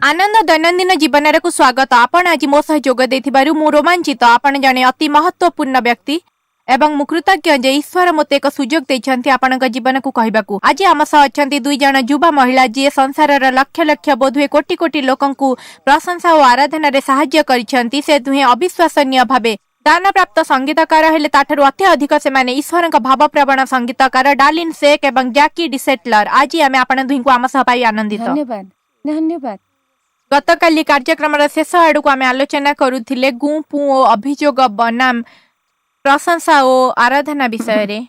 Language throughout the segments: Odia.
ଆନନ୍ଦ ଦୈନନ୍ଦିନ ଜୀବନରକୁ ସ୍ୱାଗତ। ଆପଣ ଆଜି ମୋ ସହ ଯୋଗ ଦେଇଥିବାରୁ ମୁଁ ରୋମାଞ୍ଚିତ। ଆପଣ ଜଣେ ଅତି ମହତ୍ୱପୂର୍ଣ୍ଣ ବ୍ୟକ୍ତି ଏବଂ ମୁଁ କୃତଜ୍ଞ ଯେ ଈଶ୍ୱର ମୋତେ ଏକ ସୁଯୋଗ ଦେଇଛନ୍ତି ଆପଣଙ୍କ ଜୀବନକୁ କହିବାକୁ। ଆଜି ଆମ ସହ ଅଛନ୍ତି ଦୁଇ ଜଣ ଯୁବା ମହିଳା, ଯିଏ ସଂସାରର ଲକ୍ଷ ଲକ୍ଷ, ବୋଧହୁଏ କୋଟି କୋଟି ଲୋକଙ୍କୁ ପ୍ରଶଂସା ଓ ଆରାଧନାରେ ସାହାଯ୍ୟ କରିଛନ୍ତି। ସେ ଦୁହେଁ ଅବିଶ୍ୱାସନୀୟ ଭାବେ ଦାନପ୍ରାପ୍ତ ସଙ୍ଗୀତକାର, ହେଲେ ତାଠାରୁ ଅତି ଅଧିକ ସେମାନେ ଈଶ୍ୱରଙ୍କ ଭାବପ୍ରବଣ ସଙ୍ଗୀତକାର, ଡାଲିନ୍ ଶେଖ୍ ଏବଂ ଜ୍ୟାକି ଡିସେଟଲର। ଆଜି ଆମେ ଆପଣ ଦୁହିଁଙ୍କୁ ଆମ ସହ ପାଇ ଆନନ୍ଦିତ। ଧନ୍ୟବାଦ, ଧନ୍ୟବାଦ। ଗତକାଲି କାର୍ଯ୍ୟକ୍ରମର ଶେଷ ଆଡ଼କୁ ଆମେ ଆଲୋଚନା କରୁଥିଲେ ଗୁଁ ପୁଁ ଓ ଅଭିଯୋଗ ବନାମ ପ୍ରଶଂସା ଓ ଆରାଧନା ବିଷୟରେ।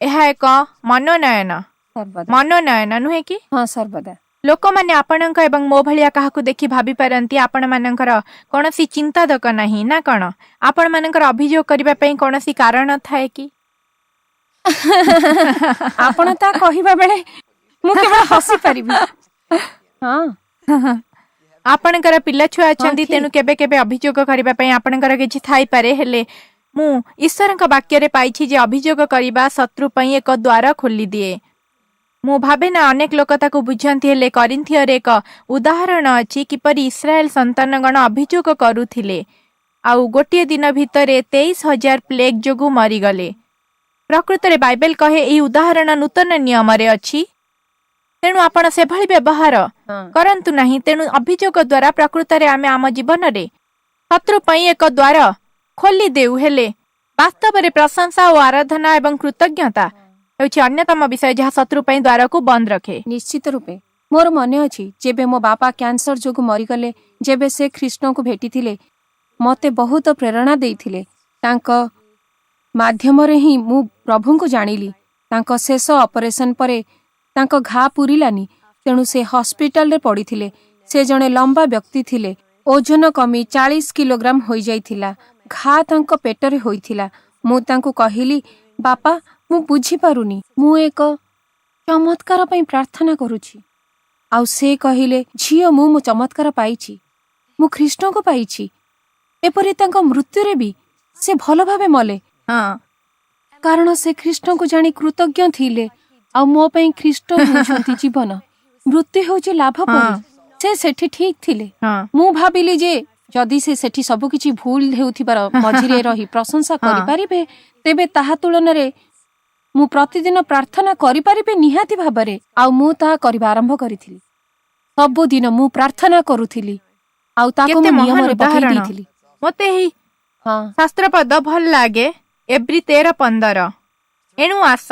ଏହା ଏକ ମନୋନୟନ ସର୍ବଦା ମନୋନୟନ, ନୁହେଁ କି? ହଁ, ସର୍ବଦା। ଲୋକମାନେ ଆପଣଙ୍କ ଏବଂ ମୋ ଭଳିଆ କାହାକୁ ଦେଖି ଭାବିପାରନ୍ତି, ଆପଣମାନଙ୍କର କୌଣସି ଚିନ୍ତାଦକ ନାହିଁ ନା କଣ? ଆପଣମାନଙ୍କର ଅଭିଯୋଗ କରିବା ପାଇଁ କୌଣସି କାରଣ ଥାଏ କି? ଆପଣ ତା କହିବା ବେଳେ ମୁଁ କେବଳ ହସି ପାରିବି, ହଁ। ଆପଣଙ୍କର ପିଲା ଛୁଆ ଅଛନ୍ତି, ତେଣୁ କେବେ କେବେ ଅଭିଯୋଗ କରିବା ପାଇଁ ଆପଣଙ୍କର କିଛି ଥାଇପାରେ। ହେଲେ ମୁଁ ଈଶ୍ୱରଙ୍କ ବାକ୍ୟରେ ପାଇଛି ଯେ ଅଭିଯୋଗ କରିବା ଶତ୍ରୁ ପାଇଁ ଏକ ଦ୍ୱାର ଖୋଲିଦିଏ। ମୁଁ ଭାବେ ନା ଅନେକ ଲୋକ ତାକୁ ବୁଝନ୍ତି। ହେଲେ କରିନ୍ଥିୟରେ ଏକ ଉଦାହରଣ ଅଛି, କିପରି ଇସ୍ରାଏଲ ସନ୍ତାନଗଣ ଅଭିଯୋଗ କରୁଥିଲେ ଆଉ ଗୋଟିଏ ଦିନ ଭିତରେ 23,000 ପ୍ଲେଗ ଯୋଗୁଁ ମରିଗଲେ। ପ୍ରକୃତରେ ବାଇବେଲ କହେ, ଏହି ଉଦାହରଣ ନୂତନ ନିୟମରେ ଅଛି, ତେଣୁ ଆପଣ ସେଭଳି ବ୍ୟବହାର କରନ୍ତୁ ନାହିଁ। ତେଣୁ ଅଭିଯୋଗ ଦ୍ୱାରା ପ୍ରକୃତରେ ଆମେ ଆମ ଜୀବନରେ ଶତ୍ରୁ ପାଇଁ ଏକ ଦ୍ୱାର ଖୋଲି ଦେଉ। ହେଲେ ବାସ୍ତବରେ ପ୍ରଶଂସା ଓ ଆରାଧନା ଏବଂ କୃତଜ୍ଞତା ହେଉଛି ଅନ୍ୟତମ ବିଷୟ ଯାହା ଶତ୍ରୁ ପାଇଁ ଦ୍ୱାରକୁ ବନ୍ଦ ରଖେ। ନିଶ୍ଚିତ ରୂପେ। ମୋର ମନେ ଅଛି, ଯେବେ ମୋ ବାପା କ୍ୟାନ୍ସର ଯୋଗୁଁ ମରିଗଲେ, ଯେବେ ସେ ଖ୍ରୀଷ୍ଟଙ୍କୁ ଭେଟିଥିଲେ, ମୋତେ ବହୁତ ପ୍ରେରଣା ଦେଇଥିଲେ। ତାଙ୍କ ମାଧ୍ୟମରେ ହିଁ ମୁଁ ପ୍ରଭୁଙ୍କୁ ଜାଣିଲି। ତାଙ୍କ ଶେଷ ଅପରେସନ ପରେ ତାଙ୍କ ଘା ପୁରିଲାନି, ତେଣୁ ସେ ହସ୍ପିଟାଲରେ ପଡ଼ିଥିଲେ। ସେ ଜଣେ ଲମ୍ବା ବ୍ୟକ୍ତି ଥିଲେ। ଓଜନ କମି 40 କିଲୋଗ୍ରାମ ହୋଇଯାଇଥିଲା। ଘା ତାଙ୍କ ପେଟରେ ହୋଇଥିଲା। ମୁଁ ତାଙ୍କୁ କହିଲି, "ବାପା, ମୁଁ ବୁଝିପାରୁନି। ମୁଁ ଏକ ଚମତ୍କାର ପାଇଁ ପ୍ରାର୍ଥନା କରୁଛି।" ଆଉ ସେ କହିଲେ, "ଝିଅ, ମୁଁ ମୋ ଚମତ୍କାର ପାଇଛି। ମୁଁ ଖ୍ରୀଷ୍ଟଙ୍କୁ ପାଇଛି।" ଏପରି ତାଙ୍କ ମୃତ୍ୟୁରେ ବି ସେ ଭଲ ଭାବେ ମଲେ, କାରଣ ସେ ଖ୍ରୀଷ୍ଟଙ୍କୁ ଜାଣି କୃତଜ୍ଞ ଥିଲେ। ଆଉ ମୋ ପାଇଁ ଖ୍ରୀଷ୍ଟ ହେଉଛନ୍ତି ଜୀବନ, ମୃତ୍ୟୁ ହେଉଛି ଲାଭ ପରି। ସେ ସେଠି ଠିକ୍ ଥିଲେ। ମୁଁ ଭାବିଲି ଯେ ଯଦି ସେ ସେଠି ସବୁକିଛି ଭୁଲ ହେଉଥିବାର ମଝିରେ ରହି ପ୍ରଶଂସା କରିପାରିବେ, ତେବେ ତାହା ତୁଳନାରେ ମୁଁ ପ୍ରତିଦିନ ପ୍ରାର୍ଥନା କରିପାରିବି ନିହାତି ଭାବରେ। ଆଉ ମୁଁ ତାହା କରିବା ଆରମ୍ଭ କରିଥିଲି। ସବୁଦିନ ମୁଁ ପ୍ରାର୍ଥନା କରୁଥିଲି ଆଉ ତାକୁ କେତେ ମୁଁ ମହାନ ନିୟମରେ ପକେଇ ଉଦାହରଣ। ଦେଇଥିଲି। ମୋତେ ଏହି ଶାସ୍ତ୍ରପଦ ଭଲ ଲାଗେ, ଏବ୍ରୀ 13:15। ଏଣୁ ଆସ,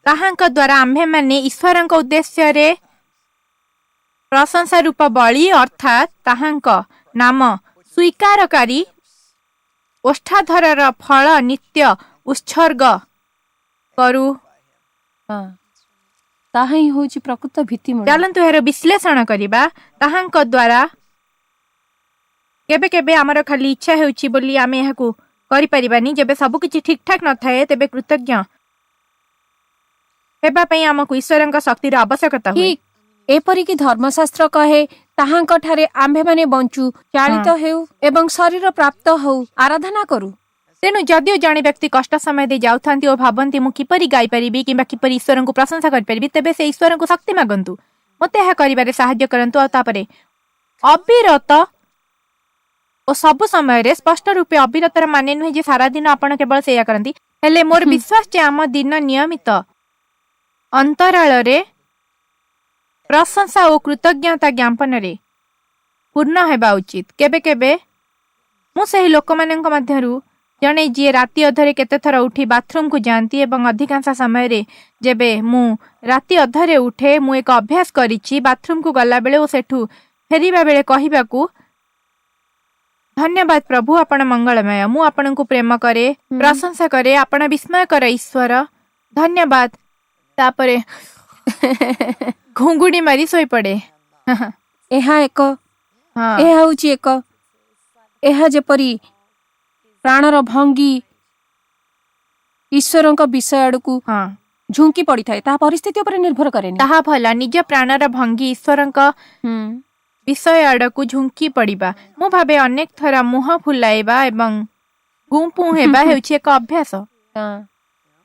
ତାହାଙ୍କ ଦ୍ୱାରା ଆମ୍ଭେମାନେ ଈଶ୍ୱରଙ୍କ ଉଦ୍ଦେଶ୍ୟରେ ପ୍ରଶଂସା ରୂପ ବଳି, ଅର୍ଥାତ୍ ତାହାଙ୍କ ନାମ ସ୍ୱୀକାରକାରୀ ଓଷ୍ଠାଧରର ଫଳ ନିତ୍ୟ ଉତ୍ସର୍ଗ କରୁ। ହଁ, ତାହା ହିଁ ହେଉଛି ପ୍ରକୃତ ଭିତ୍ତିମୂଳ। ଚାଲନ୍ତୁ ଏହାର ବିଶ୍ଳେଷଣ କରିବା। ତାହାଙ୍କ ଦ୍ୱାରା। କେବେ କେବେ ଆମର ଖାଲି ଇଚ୍ଛା ହେଉଛି ବୋଲି ଆମେ ଏହାକୁ କରିପାରିବାନି। ଯେବେ ସବୁକିଛି ଠିକ୍ ଠାକ୍ ନଥାଏ, ତେବେ କୃତଜ୍ଞ ହେବା ପାଇଁ ଆମକୁ ଈଶ୍ୱରଙ୍କ ଶକ୍ତିର ଆବଶ୍ୟକତା ହୁଏ। ଠିକ୍। ଏପରିକି ଧର୍ମଶାସ୍ତ୍ର କହେ, ତାହାଙ୍କ ଠାରେ ଆମ୍ଭେମାନେ ବଞ୍ଚୁ, ଚାଳିତ ହେଉ ଏବଂ ଶରୀର ପ୍ରାପ୍ତ ହଉ, ଆରାଧନା କରୁ। ତେଣୁ ଯଦିଓ ଜଣେ ବ୍ୟକ୍ତି କଷ୍ଟ ସମୟ ଦେଇ ଯାଉଥାନ୍ତି ଓ ଭାବନ୍ତି, ମୁଁ କିପରି ଗାଇପାରିବି କିମ୍ବା କିପରି ଈଶ୍ୱରଙ୍କୁ ପ୍ରଶଂସା କରିପାରିବି, ତେବେ ସେ ଈଶ୍ୱରଙ୍କୁ ଶକ୍ତି ମାଗନ୍ତୁ, ମୋତେ ଏହା କରିବାରେ ସାହାଯ୍ୟ କରନ୍ତୁ। ଆଉ ତାପରେ ଅବିରତ ଓ ସବୁ ସମୟରେ। ସ୍ପଷ୍ଟ ରୂପେ ଅବିରତର ମାନେ ନୁହେଁ ଯେ ସାରାଦିନ ଆପଣ କେବଳ ସେଇଆ କରନ୍ତି। ହେଲେ ମୋର ବିଶ୍ୱାସ ଯେ ଆମ ଦିନ ନିୟମିତ ଅନ୍ତରାଳରେ ପ୍ରଶଂସା ଓ କୃତଜ୍ଞତା ଜ୍ଞାପନରେ ପୂର୍ଣ୍ଣ ହେବା ଉଚିତ। କେବେ କେବେ ମୁଁ ସେହି ଲୋକମାନଙ୍କ ମଧ୍ୟରୁ ଜଣେ ଯିଏ ରାତି ଅଧରେ କେତେଥର ଉଠି ବାଥରୁମକୁ ଯାଆନ୍ତି। ଏବଂ ଅଧିକାଂଶ ସମୟରେ ଯେବେ ମୁଁ ରାତି ଅଧରେ ଉଠେ, ମୁଁ ଏକ ଅଭ୍ୟାସ କରିଛି ବାଥରୁମକୁ ଗଲାବେଳେ ଓ ସେଠୁ ଫେରିବା ବେଳେ କହିବାକୁ, "ଧନ୍ୟବାଦ ପ୍ରଭୁ, ଆପଣ ମଙ୍ଗଳମୟ। ମୁଁ ଆପଣଙ୍କୁ ପ୍ରେମ କରେ, ପ୍ରଶଂସା କରେ। ଆପଣ ବିସ୍ମୟକର ଈଶ୍ୱର। ଧନ୍ୟବାଦ।" ତାପରେ ଘୁଙ୍ଗୁଡ଼ି ମାରି ଶୋଇପଡ଼େ। ଏହା ଏକ ଏହା ହେଉଛି ଏକ ଏହା ଯେପରି ପ୍ରାଣର ଭଙ୍ଗୀ ଈଶ୍ୱରଙ୍କ ବିଷୟ ଆଡ଼କୁ ଝୁଙ୍କି ପଡ଼ିଥାଏ, ତାହା ପରିସ୍ଥିତି ଉପରେ ନିର୍ଭର କରେନି। ତାହା ଭଲ, ନିଜ ପ୍ରାଣର ଭଙ୍ଗୀ ଈଶ୍ୱରଙ୍କ ବିଷୟ ଆଡ଼କୁ ଝୁଙ୍କି ପଡ଼ିବା। ମୁଁ ଭାବେ ଅନେକ ଥର ମୁହଁ ଫୁଲାଇବା ଏବଂ ଗୁଁ ପୁଁ ହେବା ହେଉଛି ଏକ ଅଭ୍ୟାସ।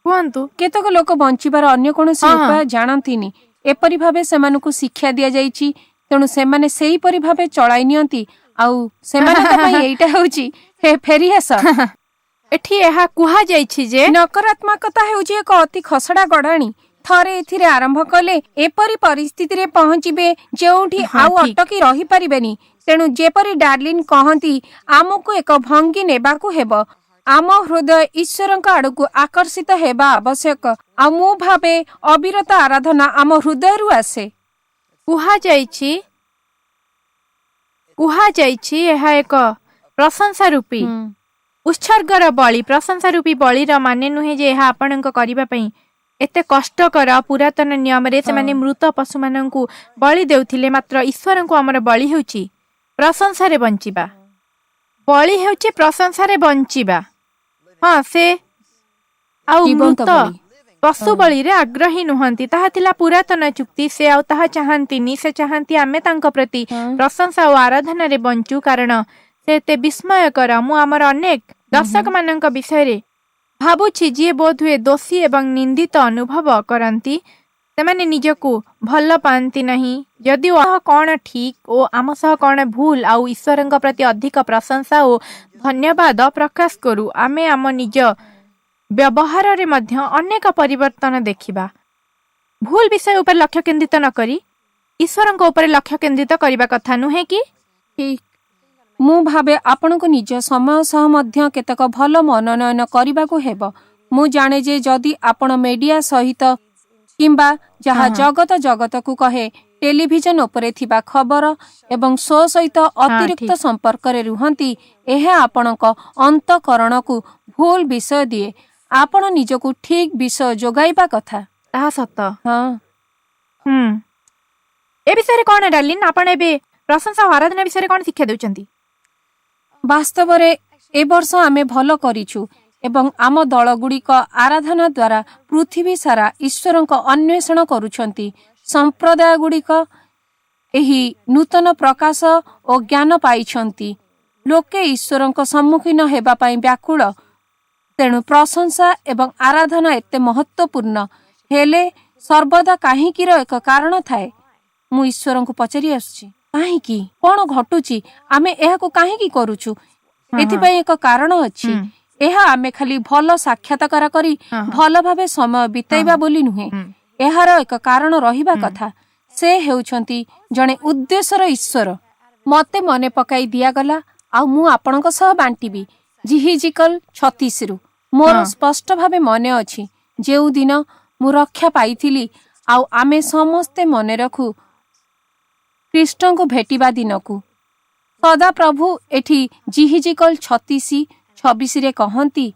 କୁହନ୍ତୁ। କେତେକ ଲୋକ ବଞ୍ଚିବାର ଅନ୍ୟ କୌଣସି ଉପାୟ ଜାଣନ୍ତିନି। ଏପରି ଭାବେ ସେମାନଙ୍କୁ ଶିକ୍ଷା ଦିଆଯାଇଛି ତେଣୁ ସେମାନେ ସେହିପରି ଭାବେ ଚଳାଇ ନିଅନ୍ତି, ଆଉ ସେମାନଙ୍କ ପାଇଁ ଏଇଟା ହେଉଛି, ହେ ଫେରିଆସ। ଏଠି ଏହା କୁହାଯାଇଛି ଯେ ନକାରାତ୍ମକତା ହେଉଛି ଏକ ଅତି ଖସଡ଼ା ଗଡ଼ାଣି। ଥରେ ଏଥିରେ ଆରମ୍ଭ କଲେ ଏପରି ପରିସ୍ଥିତିରେ ପହଞ୍ଚିବେ ଯେଉଁଠି ଆଉ ଅଟକି ରହିପାରିବେନି। ତେଣୁ ଯେପରି ଡାର୍ଲିନ୍ କହନ୍ତି, ଆମକୁ ଏକ ଭଙ୍ଗୀ ନେବାକୁ ହେବ। ଆମ ହୃଦୟ ଈଶ୍ୱରଙ୍କ ଆଡ଼କୁ ଆକର୍ଷିତ ହେବା ଆବଶ୍ୟକ। ଆଉ ମୁଁ ଭାବେ ଅବିରତ ଆରାଧନା ଆମ ହୃଦୟରୁ ଆସେ। କୁହାଯାଇଛି ଏହା ଏକ ପ୍ରଶଂସା ରୂପୀ ଉତ୍ସର୍ଗର ବଳି। ପ୍ରଶଂସା ରୂପୀ ବଳିର ମାନେ ନୁହେଁ ଯେ ଏହା ଆପଣଙ୍କ କରିବା ପାଇଁ ଏତେ କଷ୍ଟକର। ପୁରାତନ ନିୟମରେ ସେମାନେ ମୃତ ପଶୁମାନଙ୍କୁ ବଳି ଦେଉଥିଲେ, ମାତ୍ର ଈଶ୍ୱରଙ୍କୁ ଆମର ବଳି ହେଉଛି ପ୍ରଶଂସାରେ ବଞ୍ଚିବା। ବଳି ହେଉଛି ପ୍ରଶଂସାରେ ବଞ୍ଚିବା। ହଁ, ସେ ଆଉ ମୃତ ପଶୁ ବଳିରେ ଆଗ୍ରହୀ ନୁହନ୍ତି। ତାହା ଥିଲା ପୁରାତନ ଚୁକ୍ତି। ସେ ଆଉ ତାହା ଚାହାନ୍ତିନି। ସେ ଚାହାନ୍ତି ଆମେ ତାଙ୍କ ପ୍ରତି ପ୍ରଶଂସା ଓ ଆରାଧନାରେ ବଞ୍ଚୁ, କାରଣ ସେ ଏତେ ବିସ୍ମୟକର। ମୁଁ ଆମର ଅନେକ ଦର୍ଶକମାନଙ୍କ ବିଷୟରେ ଭାବୁଛି ଯିଏ ବୋଧହୁଏ ଦୋଷୀ ଏବଂ ନିନ୍ଦିତ ଅନୁଭବ କରନ୍ତି। ସେମାନେ ନିଜକୁ ଭଲ ପାଆନ୍ତି ନାହିଁ, ଯଦିଓ କ'ଣ ଠିକ୍ ଓ ଆମ ସହ କ'ଣ ଭୁଲ, ଆଉ ଈଶ୍ୱରଙ୍କ ପ୍ରତି ଅଧିକ ପ୍ରଶଂସା ଓ ଧନ୍ୟବାଦ ପ୍ରକାଶ କରୁ, ଆମେ ଆମ ନିଜ ବ୍ୟବହାରରେ ମଧ୍ୟ ଅନେକ ପରିବର୍ତ୍ତନ ଦେଖିବା। ଭୁଲ ବିଷୟ ଉପରେ ଲକ୍ଷ୍ୟ କେନ୍ଦ୍ରିତ ନ କରି ଈଶ୍ୱରଙ୍କ ଉପରେ ଲକ୍ଷ୍ୟ କେନ୍ଦ୍ରିତ କରିବା କଥା ନୁହେଁ କି? ଠିକ୍। ମୁଁ ଭାବେ ଆପଣଙ୍କୁ ନିଜ ସମୟ ସହ ମଧ୍ୟ କେତେକ ଭଲ ମନୋନୟନ କରିବାକୁ ହେବ। ମୁଁ ଜାଣେ ଯେ ଯଦି ଆପଣ ମିଡିଆ ସହିତ କିମ୍ବା ଯାହା ଜଗତ ଜଗତକୁ କହେ ଟେଲିଭିଜନ ଉପରେ ଥିବା ଖବର ଏବଂ ଶୋ ସହିତ ଅତିରିକ୍ତ ସମ୍ପର୍କରେ ରୁହନ୍ତି, ଏହା ଆପଣଙ୍କ ଅନ୍ତଃକରଣକୁ ଭୁଲ ବିଷୟ ଦିଏ। ଆପଣ ନିଜକୁ ଠିକ୍ ବିଷୟ ଯୋଗାଇବା କଥା। ତାହା ସତ। ହଁ। ଏ ବିଷୟରେ କ'ଣ ଡାର୍ଲିନ୍, ଆପଣ ଏବେ ପ୍ରଶଂସା ଓ ଆରାଧନା ବିଷୟରେ କ'ଣ ଶିକ୍ଷା ଦେଉଛନ୍ତି? ବାସ୍ତବରେ ଏ ବର୍ଷ ଆମେ ଭଲ କରିଛୁ ଏବଂ ଆମ ଦଳଗୁଡ଼ିକ ଆରାଧନା ଦ୍ୱାରା ପୃଥିବୀ ସାରା ଈଶ୍ୱରଙ୍କ ଅନ୍ୱେଷଣ କରୁଛନ୍ତି। ସମ୍ପ୍ରଦାୟଗୁଡ଼ିକ ଏହି ନୂତନ ପ୍ରକାଶ ଓ ଜ୍ଞାନ ପାଇଛନ୍ତି। ଲୋକେ ଈଶ୍ୱରଙ୍କ ସମ୍ମୁଖୀନ ହେବା ପାଇଁ ବ୍ୟାକୁଳ। ତେଣୁ ପ୍ରଶଂସା ଏବଂ ଆରାଧନା ଏତେ ମହତ୍ତ୍ୱପୂର୍ଣ୍ଣ ହେଲେ ସର୍ବଦା କାହିଁକିର ଏକ କାରଣ ଥାଏ। ମୁଁ ଈଶ୍ୱରଙ୍କୁ ପଚାରି ଆସୁଛି, କାହିଁକି, କ'ଣ ଘଟୁଛି, ଆମେ ଏହାକୁ କାହିଁକି କରୁଛୁ? ଏଥିପାଇଁ ଏକ କାରଣ ଅଛି। ଏହା ଆମେ ଖାଲି ଭଲ ସାକ୍ଷାତକାର କରି ଭଲ ଭାବେ ସମୟ ବିତାଇବା ବୋଲି ନୁହେଁ। ଏହାର ଏକ କାରଣ ରହିବା କଥା। ସେ ହେଉଛନ୍ତି ଜଣେ ଉଦ୍ଦେଶ୍ୟର ଈଶ୍ୱର। ମୋତେ ମନେ ପକାଇ ଦିଆଗଲା, ଆଉ ମୁଁ ଆପଣଙ୍କ ସହ ବାଣ୍ଟିବି ଯିହିଜିକଲ 36ରୁ। ମୋର ସ୍ପଷ୍ଟ ଭାବେ ମନେ ଅଛି ଯେଉଁଦିନ ମୁଁ ରକ୍ଷା ପାଇଥିଲି, ଆଉ ଆମେ ସମସ୍ତେ ମନେ ରଖୁ ଖ୍ରୀଷ୍ଟଙ୍କୁ ଭେଟିବା ଦିନକୁ। ସଦାପ୍ରଭୁ ଏଠି ଯିହିଜିକଲ 36:26ରେ କହନ୍ତି,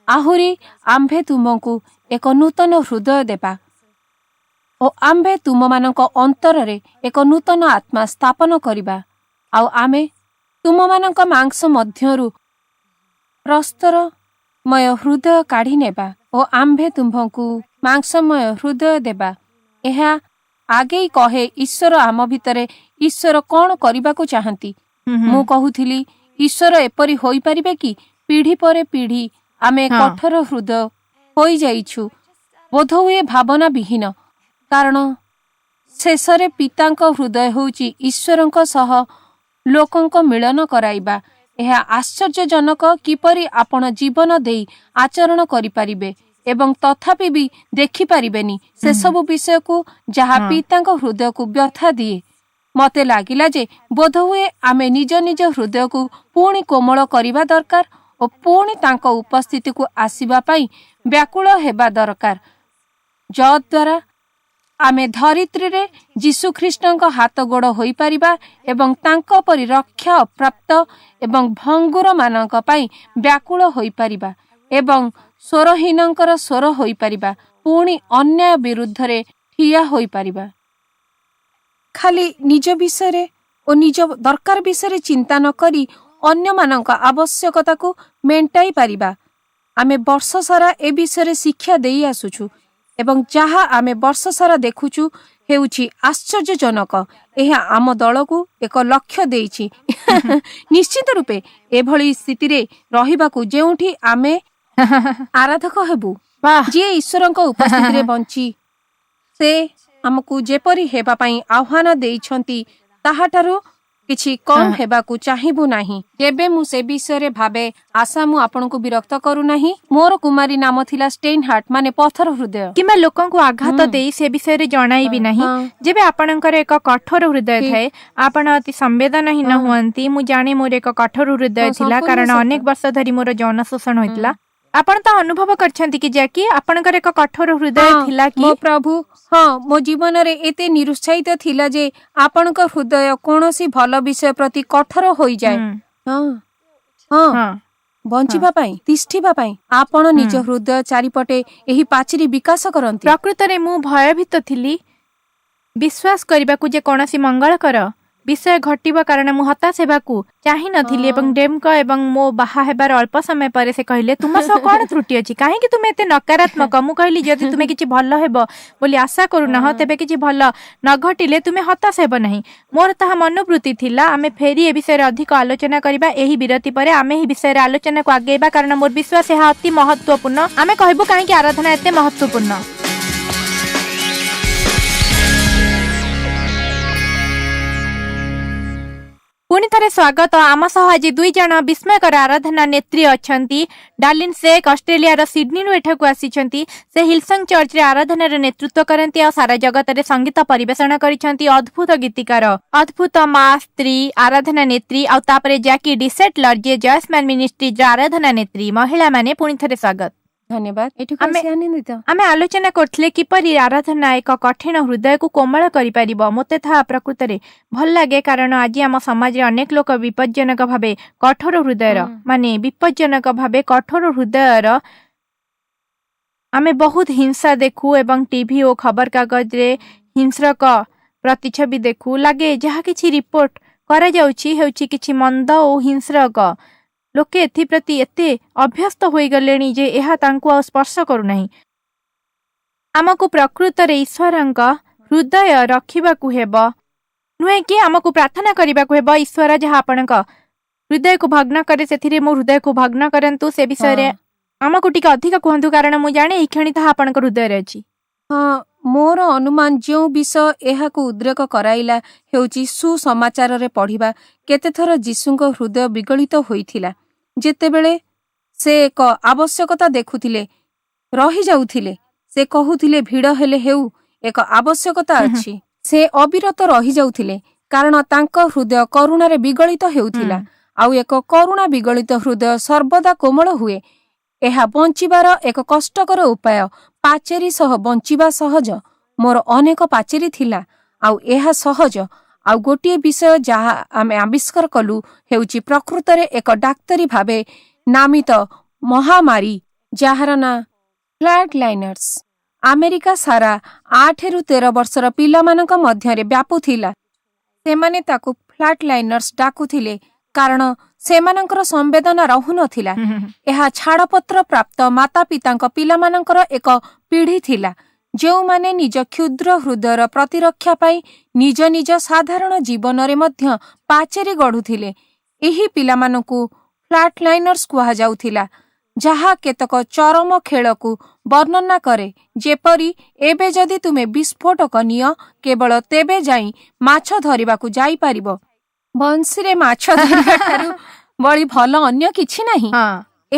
ଆହୁରି ଆମ୍ଭେ ତୁମକୁ ଏକ ନୂତନ ହୃଦୟ ଦେବା ଓ ଆମ୍ଭେ ତୁମମାନଙ୍କ ଅନ୍ତରରେ ଏକ ନୂତନ ଆତ୍ମା ସ୍ଥାପନ କରିବା, ଆଉ ଆମେ ତୁମମାନଙ୍କ ମାଂସ ମଧ୍ୟରୁ ପ୍ରସ୍ତରମୟ ହୃଦୟ କାଢ଼ି ନେବା ଓ ଆମ୍ଭେ ତୁମ୍ଭଙ୍କୁ ମାଂସମୟ ହୃଦୟ ଦେବା। ଏହା ଆଗେଇ କହେ ଈଶ୍ୱର ଆମ ଭିତରେ ଈଶ୍ୱର କ'ଣ କରିବାକୁ ଚାହାନ୍ତି। ମୁଁ କହୁଥିଲି, ଈଶ୍ୱର ଏପରି ହୋଇପାରିବେ କି? ପିଢ଼ି ପରେ ପିଢ଼ି ଆମେ କଠୋର ହୃଦୟ ହୋଇଯାଇଛୁ, ବୋଧହୁଏ ଭାବନା ବିହୀନ। କାରଣ ଶେଷରେ ପିତାଙ୍କ ହୃଦୟ ହେଉଛି ଈଶ୍ୱରଙ୍କ ସହ ଲୋକଙ୍କ ମିଳନ କରାଇବା। ଏହା ଆଶ୍ଚର୍ଯ୍ୟଜନକ କିପରି ଆପଣ ଜୀବନ ଦେଇ ଆଚରଣ କରିପାରିବେ ଏବଂ ତଥାପି ବି ଦେଖିପାରିବେନି ସେସବୁ ବିଷୟକୁ ଯାହା ପିତାଙ୍କ ହୃଦୟକୁ ବ୍ୟଥା ଦିଏ। ମୋତେ ଲାଗିଲା ଯେ ବୋଧହୁଏ ଆମେ ନିଜ ନିଜ ହୃଦୟକୁ ପୁଣି କୋମଳ କରିବା ଦରକାର ଓ ପୁଣି ତାଙ୍କ ଉପସ୍ଥିତିକୁ ଆସିବା ପାଇଁ ବ୍ୟାକୁଳ ହେବା ଦରକାର, ଯଦ୍ୱାରା ଆମେ ଧରିତ୍ରୀରେ ଯୀଶୁଖ୍ରୀଷ୍ଟଙ୍କ ହାତ ଗୋଡ଼ ହୋଇପାରିବା ଏବଂ ତାଙ୍କ ପରି ରକ୍ଷା ଅପ୍ରାପ୍ତ ଏବଂ ଭଙ୍ଗୁରମାନଙ୍କ ପାଇଁ ବ୍ୟାକୁଳ ହୋଇପାରିବା ଏବଂ ସ୍ୱରହୀନଙ୍କର ସ୍ୱର ହୋଇପାରିବା, ପୁଣି ଅନ୍ୟାୟ ବିରୁଦ୍ଧରେ ଠିଆ ହୋଇପାରିବା। ଖାଲି ନିଜ ବିଷୟରେ ଓ ନିଜ ଦରକାର ବିଷୟରେ ଚିନ୍ତା ନ କରି ଅନ୍ୟମାନଙ୍କ ଆବଶ୍ୟକତାକୁ ମେଣ୍ଟାଇ ପାରିବା। ଆମେ ବର୍ଷ ସାରା ଏ ବିଷୟରେ ଶିକ୍ଷା ଦେଇ ଆସୁଛୁ ଏବଂ ଯାହା ଆମେ ବର୍ଷ ସାରା ଦେଖୁଛୁ ହେଉଛି ଆଶ୍ଚର୍ଯ୍ୟଜନକ। ଏହା ଆମ ଦଳକୁ ଏକ ଲକ୍ଷ୍ୟ ଦେଇଛି ନିଶ୍ଚିତ ରୂପେ ଏଭଳି ସ୍ଥିତିରେ ରହିବାକୁ ଯେଉଁଠି ଆମେ ଆରାଧକ ହେବୁ, ଯିଏ ଈଶ୍ୱରଙ୍କ ଉପସ୍ଥିତିରେ ବଞ୍ଚି ସେ ଆମକୁ ଯେପରି ହେବା ପାଇଁ ଆହ୍ୱାନ ଦେଇଛନ୍ତି ତାହାଠାରୁ କିଛି କମ୍ ହେବାକୁ ଚାହିଁବୁ ନାହିଁ। ଯେବେ ମୁଁ ସେ ବିଷୟରେ ଭାବେ, ଆଶା ମୁଁ ଆପଣଙ୍କୁ ବିରକ୍ତ କରୁନାହିଁ, ମୋର କୁମାରୀ ନାମ ଥିଲା ଷ୍ଟେଇନହାର୍ଟ, ମାନେ ପଥର ହୃଦୟ। କିମ୍ବା ଲୋକଙ୍କୁ ଆଘାତ ଦେଇ ସେ ବିଷୟରେ ଜଣାଇବି ନାହିଁ। ଯେବେ ଆପଣଙ୍କର ଏକ କଠୋର ହୃଦୟ ଥାଏ, ଆପଣ ଅତି ସମ୍ବେଦନହୀନ ହୁଅନ୍ତି। ମୁଁ ଜାଣେ ମୋର ଏକ କଠୋର ହୃଦୟ ଥିଲା, କାରଣ ଅନେକ ବର୍ଷ ଧରି ମୋର ଯୌନ ଶୋଷଣ ହୋଇଥିଲା। ଆପଣ ତ ଅନୁଭବ କରିଛନ୍ତି କି ଜ୍ୟାକି, ଆପଣଙ୍କର ଏକ କଠୋର ହୃଦୟ ଥିଲା କି? ମୋ ପ୍ରଭୁ, ହଁ। ମୋ ଜୀବନରେ ଏତେ ନିରୁତ୍ସାହିତ ଥିଲା ଯେ ଆପଣଙ୍କ ହୃଦୟ କୌଣସି ଭଲ ବିଷୟ ପ୍ରତି କଠୋର ହୋଇଯାଏ। ହଁ ହଁ, ବଞ୍ଚିବା ପାଇଁ, ତିଷ୍ଠିବା ପାଇଁ ଆପଣ ନିଜ ହୃଦୟ ଚାରିପଟେ ଏହି ପାଚେରୀ ବିକାଶ କରନ୍ତି। ପ୍ରକୃତରେ ମୁଁ ଭୟଭୀତ ଥିଲି ବିଶ୍ୱାସ କରିବାକୁ ଯେ କୌଣସି ମଙ୍ଗଳକର ବିଷୟ ଘଟିବ, କାରଣ ମୁଁ ହତାଶ ହେବାକୁ ଚାହିଁନଥିଲି। ଏବଂ ଡେମ୍ଙ୍କ ଏବଂ ମୋ ବାହା ହେବାର ଅଳ୍ପ ସମୟ ପରେ ସେ କହିଲେ, ତୁମ ସହ କ'ଣ ତ୍ରୁଟି ଅଛି? କାହିଁକି ତୁମେ ଏତେ ନକାରାତ୍ମକ? ମୁଁ କହିଲି, ଯଦି ତୁମେ କିଛି ଭଲ ହେବ ବୋଲି ଆଶା କରୁନାହଁ, ତେବେ କିଛି ଭଲ ନ ଘଟିଲେ ତୁମେ ହତାଶ ହେବ ନାହିଁ। ମୋର ତାହା ମନୋବୃତ୍ତି ଥିଲା। ଆମେ ଫେରି ଏ ବିଷୟରେ ଅଧିକ ଆଲୋଚନା କରିବା ଏହି ବିରତି ପରେ। ଆମେ ଏହି ବିଷୟରେ ଆଲୋଚନାକୁ ଆଗେଇବା, କାରଣ ମୋର ବିଶ୍ୱାସ ଏହା ଅତି ମହତ୍ତ୍ୱପୂର୍ଣ୍ଣ। ଆମେ କହିବୁ କାହିଁକି ଆରାଧନା ଏତେ ମହତ୍ତ୍ୱପୂର୍ଣ୍ଣ। ପୁଣି ଥରେ ସ୍ୱାଗତ। ଆମ ସହ ଆଜି ଦୁଇ ଜଣ ବିସ୍ମୟକର ଆରାଧନା ନେତ୍ରୀ ଅଛନ୍ତି। ଡାର୍ଲିନ୍ ଶେଖ୍ ଅଷ୍ଟ୍ରେଲିଆର ସିଡନୀରୁ ଏଠାକୁ ଆସିଛନ୍ତି। ସେ ହିଲସଙ୍ଗ ଚର୍ଚ୍ଚରେ ଆରାଧନାର ନେତୃତ୍ୱ କରନ୍ତି ଆଉ ସାରା ଜଗତରେ ସଙ୍ଗୀତ ପରିବେଷଣ କରିଛନ୍ତି। ଅଦ୍ଭୁତ ଗୀତିକାର, ଅଦ୍ଭୁତ ମା, ସ୍ତ୍ରୀ, ଆରାଧନା ନେତ୍ରୀ। ଆଉ ତାପରେ ଜ୍ୟାକି ଡିସେଟଲର, ଯିଏ ଜୟସ୍ମ୍ୟାନ୍ ମିନିଷ୍ଟ୍ରିଜର ଆରାଧନା ନେତ୍ରୀ। ମହିଳାମାନେ, ପୁଣି ଥରେ ସ୍ୱାଗତ। ଧନ୍ୟବାଦ, ଏଠିକୁ ଆସି ଆନନ୍ଦିତ। ଆମେ ଆଲୋଚନା କରୁଥିଲେ କିପରି ଆରାଧନା ଏକ କଠିନ ହୃଦୟକୁ କୋମଳ କରିପାରିବ। ମୋତେ ତାହା ପ୍ରକୃତରେ ଭଲ ଲାଗେ, କାରଣ ଆଜି ଆମ ସମାଜରେ ଅନେକ ଲୋକ ବିପଜ୍ଜନକ ଭାବେ କଠୋର ହୃଦୟର, ମାନେ ବିପଜ୍ଜନକ ଭାବେ କଠୋର ହୃଦୟର। ଆମେ ବହୁତ ହିଂସା ଦେଖୁ ଏବଂ ଟିଭି ଓ ଖବରକାଗଜରେ ହିଂସ୍ରକ ପ୍ରତିଛବି ଦେଖୁ। ଲାଗେ ଯାହା କିଛି ରିପୋର୍ଟ କରାଯାଉଛି ହେଉଛି କିଛି ମନ୍ଦ ଓ ହିଂସ୍ରକ। ଲୋକେ ଏଥିପ୍ରତି ଏତେ ଅଭ୍ୟସ୍ତ ହୋଇଗଲେଣି ଯେ ଏହା ତାଙ୍କୁ ଆଉ ସ୍ପର୍ଶ କରୁନାହିଁ। ଆମକୁ ପ୍ରକୃତରେ ଈଶ୍ୱରଙ୍କ ହୃଦୟ ରଖିବାକୁ ହେବ, ନୁହେଁ କି? ଆମକୁ ପ୍ରାର୍ଥନା କରିବାକୁ ହେବ, ଈଶ୍ୱର, ଯାହା ଆପଣଙ୍କ ହୃଦୟକୁ ଭଗ୍ନ କରେ ସେଥିରେ ମୋ ହୃଦୟକୁ ଭଗ୍ନ କରନ୍ତୁ। ସେ ବିଷୟରେ ଆମକୁ ଟିକେ ଅଧିକ କୁହନ୍ତୁ, କାରଣ ମୁଁ ଜାଣେ ଏହି କ୍ଷଣି ତାହା ଆପଣଙ୍କ ହୃଦୟରେ ଅଛି। ହଁ, ମୋର ଅନୁମାନ ଯେଉଁ ବିଷୟ ଏହାକୁ ଉଦ୍ରେକ କରାଇଲା ହେଉଛି ସୁସମାଚାରରେ ପଢ଼ିବା କେତେଥର ଯୀଶୁଙ୍କ ହୃଦୟ ବିଗଳିତ ହୋଇଥିଲା। ଯେତେବେଳେ ସେ ଏକ ଆବଶ୍ୟକତା ଦେଖୁଥିଲେ, ରହିଯାଉଥିଲେ। ସେ କହୁଥିଲେ, ଭିଡ଼ ହେଲେ ହେଉ, ଏକ ଆବଶ୍ୟକତା ଅଛି। ସେ ଅବିରତ ରହିଯାଉଥିଲେ, କାରଣ ତାଙ୍କ ହୃଦୟ କରୁଣାରେ ବିଗଳିତ ହେଉଥିଲା। ଆଉ ଏକ କରୁଣା ବିଗଳିତ ହୃଦୟ ସର୍ବଦା କୋମଳ ହୁଏ। ଏହା ବଞ୍ଚିବାର ଏକ କଷ୍ଟକର ଉପାୟ। ପାଚେରୀ ସହ ବଞ୍ଚିବା ସହଜ। ମୋର ଅନେକ ପାଚେରୀ ଥିଲା, ଆଉ ଏହା ସହଜ। ଆଉ ଗୋଟିଏ ବିଷୟ ଯାହା ଆମେ ଆବିଷ୍କାର କଲୁ ହେଉଛି ପ୍ରକୃତରେ ଏକ ଡାକ୍ତରୀ ଭାବେ ନାମିତ ମହାମାରୀ, ଯାହାର ନାଁ ଫ୍ଲାଟ୍ ଲାଇନର୍ସ। ଆମେରିକା ସାରା 8ରୁ 13 ବର୍ଷର ପିଲାମାନଙ୍କ ମଧ୍ୟରେ ବ୍ୟାପୁଥିଲା। ସେମାନେ ତାକୁ ଫ୍ଲାଟ୍ ଲାଇନର୍ସ ଡାକୁଥିଲେ, କାରଣ ସେମାନଙ୍କର ସମ୍ବେଦନା ରହୁନଥିଲା। ଏହା ଛାଡ଼ପତ୍ର ପ୍ରାପ୍ତ ମାତାପିତାଙ୍କ ପିଲାମାନଙ୍କର ଏକ ପିଢ଼ି ଥିଲା, ଯେଉଁମାନେ ନିଜ କ୍ଷୁଦ୍ର ହୃଦୟର ପ୍ରତିରକ୍ଷା ପାଇଁ ନିଜ ନିଜ ସାଧାରଣ ଜୀବନରେ ମଧ୍ୟ ପାଚେରୀ ଗଢ଼ୁଥିଲେ। ଏହି ପିଲାମାନଙ୍କୁ ଫ୍ଲାଟ୍ ଲାଇନର୍ସ କୁହାଯାଉଥିଲା, ଯାହା କେତେକ ଚରମ ଖେଳକୁ ବର୍ଣ୍ଣନା କରେ, ଯେପରି ଏବେ ଯଦି ତୁମେ ବିସ୍ଫୋଟକ ନିଅ, କେବଳ ତେବେ ଯାଇ ମାଛ ଧରିବାକୁ ଯାଇପାରିବ। ବଂଶୀରେ ମାଛ ଧରିବା ଠାରୁ ବଳି ଭଲ ଅନ୍ୟ କିଛି ନାହିଁ।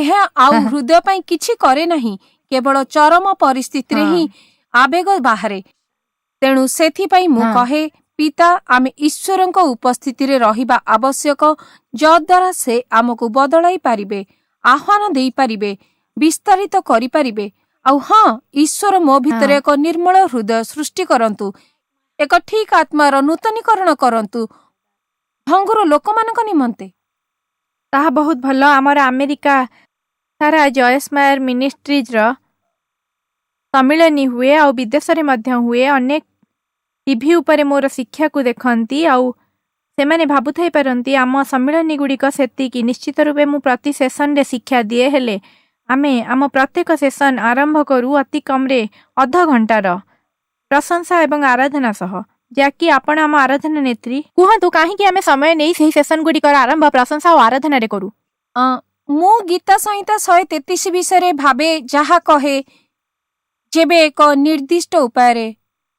ଏହା ଆଉ ହୃଦୟ ପାଇଁ କିଛି କରେ ନାହିଁ, କେବଳ ଚରମ ପରିସ୍ଥିତିରେ ହିଁ ଆବେଗ ବାହାରେ। ତେଣୁ ସେଥିପାଇଁ ମୁଁ କହେ, ପିତା, ଆମେ ଈଶ୍ୱରଙ୍କ ଉପସ୍ଥିତିରେ ରହିବା ଆବଶ୍ୟକ, ଯଦ୍ୱାରା ସେ ଆମକୁ ବଦଳାଇ ପାରିବେ, ଆହ୍ୱାନ ଦେଇପାରିବେ, ବିସ୍ତାରିତ କରିପାରିବେ। ଆଉ ହଁ, ଈଶ୍ୱର ମୋ ଭିତରେ ଏକ ନିର୍ମଳ ହୃଦୟ ସୃଷ୍ଟି କରନ୍ତୁ, ଏକ ଠିକ୍ ଆତ୍ମାର ନୂତନୀକରଣ କରନ୍ତୁ ଭଙ୍ଗୁର ଲୋକମାନଙ୍କ ନିମନ୍ତେ। ତାହା ବହୁତ ଭଲ। ଆମର ଆମେରିକା ସାରା ଜୟସ୍ମାୟର ମିନିଷ୍ଟ୍ରିଜର ସମ୍ମିଳନୀ ହୁଏ ଆଉ ବିଦେଶରେ ମଧ୍ୟ ହୁଏ। ଅନେକ ଟିଭି ଉପରେ ମୋର ଶିକ୍ଷାକୁ ଦେଖନ୍ତି ଆଉ ସେମାନେ ଭାବୁଥାଇ ପାରନ୍ତି ଆମ ସମ୍ମିଳନୀ ଗୁଡ଼ିକ ସେତିକି। ନିଶ୍ଚିତ ରୂପେ ମୁଁ ପ୍ରତି ସେସନରେ ଶିକ୍ଷା ଦିଏ, ହେଲେ ଆମେ ଆମ ପ୍ରତ୍ୟେକ ସେସନ ଆରମ୍ଭ କରୁ ଅତି କମରେ ଅଧ ଘଣ୍ଟାର ପ୍ରଶଂସା ଏବଂ ଆରାଧନା ସହ। ଯାକି, ଆପଣ ଆମ ଆରାଧନା ନେତ୍ରୀ, କୁହନ୍ତୁ କାହିଁକି ଆମେ ସମୟ ନେଇ ସେହି ସେସନ ଗୁଡ଼ିକର ଆରମ୍ଭ ପ୍ରଶଂସା ଓ ଆରାଧନାରେ କରୁ? ମୁଁ ଗୀତା ସଂହିତା 133 ବିଷୟରେ ଭାବେ, ଯାହା କହେ ଯେବେ ଏକ ନିର୍ଦ୍ଦିଷ୍ଟ ଉପାୟରେ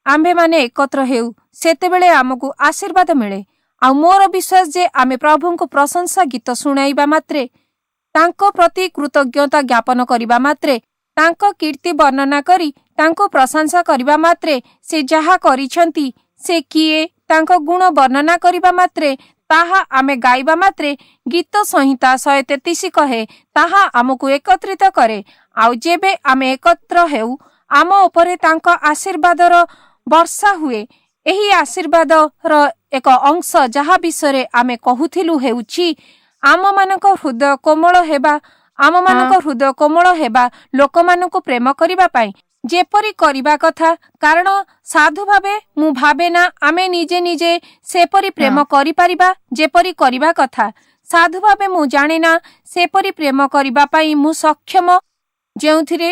ଆମ୍ଭେମାନେ ଏକତ୍ର ହେଉ, ସେତେବେଳେ ଆମକୁ ଆଶୀର୍ବାଦ ମିଳେ। ଆଉ ମୋର ବିଶ୍ୱାସ ଯେ ଆମେ ପ୍ରଭୁଙ୍କୁ ପ୍ରଶଂସା ଗୀତ ଶୁଣାଇବା ମାତ୍ରେ, ତାଙ୍କ ପ୍ରତି କୃତଜ୍ଞତା ଜ୍ଞାପନ କରିବା ମାତ୍ରେ, ତାଙ୍କ କୀର୍ତ୍ତି ବର୍ଣ୍ଣନା କରି ତାଙ୍କୁ ପ୍ରଶଂସା କରିବା ମାତ୍ରେ, ସେ ଯାହା କରିଛନ୍ତି, ସେ କିଏ, ତାଙ୍କ ଗୁଣ ବର୍ଣ୍ଣନା କରିବା ମାତ୍ରେ, ତାହା ଆମେ ଗାଇବା ମାତ୍ରେ, ଗୀତ ସଂହିତା 133 କହେ, ତାହା ଆମକୁ ଏକତ୍ରିତ କରେ। ଆଉ ଯେବେ ଆମେ ଏକତ୍ର ହେଉ, ଆମ ଉପରେ ତାଙ୍କ ଆଶୀର୍ବାଦର ବର୍ଷା ହୁଏ। ଏହି ଆଶୀର୍ବାଦର ଏକ ଅଂଶ ଯାହା ବିଷୟରେ ଆମେ କହୁଥିଲୁ ହେଉଛି ଆମମାନଙ୍କ ହୃଦୟ କୋମଳ ହେବା, ଆମମାନଙ୍କ ହୃଦୟ କୋମଳ ହେବା ଲୋକମାନଙ୍କୁ ପ୍ରେମ କରିବା ପାଇଁ ଯେପରି କରିବା କଥା। କାରଣ ସାଧୁ ଭାବେ ମୁଁ ଭାବେ ନା ଆମେ ନିଜେ ନିଜେ ସେପରି ପ୍ରେମ କରିପାରିବା ଯେପରି କରିବା କଥା। ସାଧୁ ଭାବେ ମୁଁ ଜାଣେ ନା ସେପରି ପ୍ରେମ କରିବା ପାଇଁ ମୁଁ ସକ୍ଷମ ଯେଉଁଥିରେ